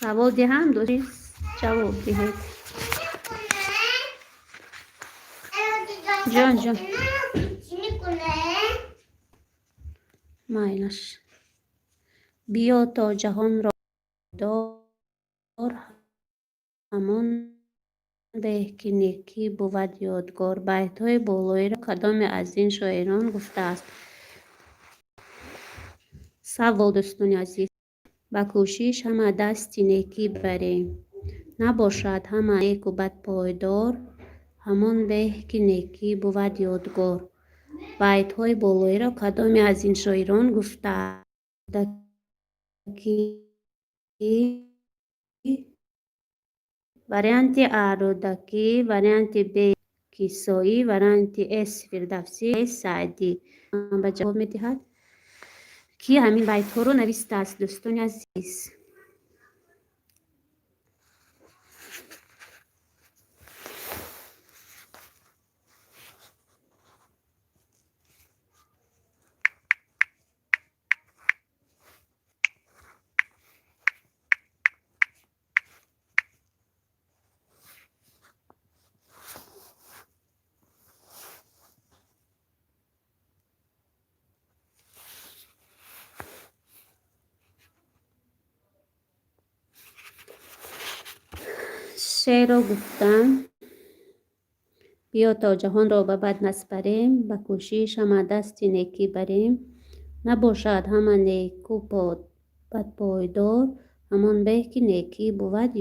Савол диҳам, дӯст, ҷавоб диҳед. Ҷон, ҷон, майлаш. Биё то ҷаҳонро дор, ҳамон беҳ, ки некӣ бувад ёдгор. Байтҳои болоиро кадоме аз ин шоирон гуфтааст? Савол, дӯстони азиз. Ба кӯшиш ҳама дасти некӣ барем, набошад ҳама неку бад пойдор, ҳамон беҳ, ки некӣ бувад ёдгор. Байтҳои болоиро кадоме аз ин шоирон гуфтааст? Ки варианти А — Рӯдакӣ, варианти Б — Кисоӣ, варианти С — Фирдавсӣ, Саъдӣ. Ба ҷавоб медиҳад. Ки ҳамин байтҳоро навистааст, дӯстони азиз? Шеърро гуфтам. Биё то ҷаҳонро ба бад наспарем, ба кӯшиш ҳама дасти некӣ барем, набошад ҳама неку бад пойдор, ҳамон беҳ, ки некӣ бувад.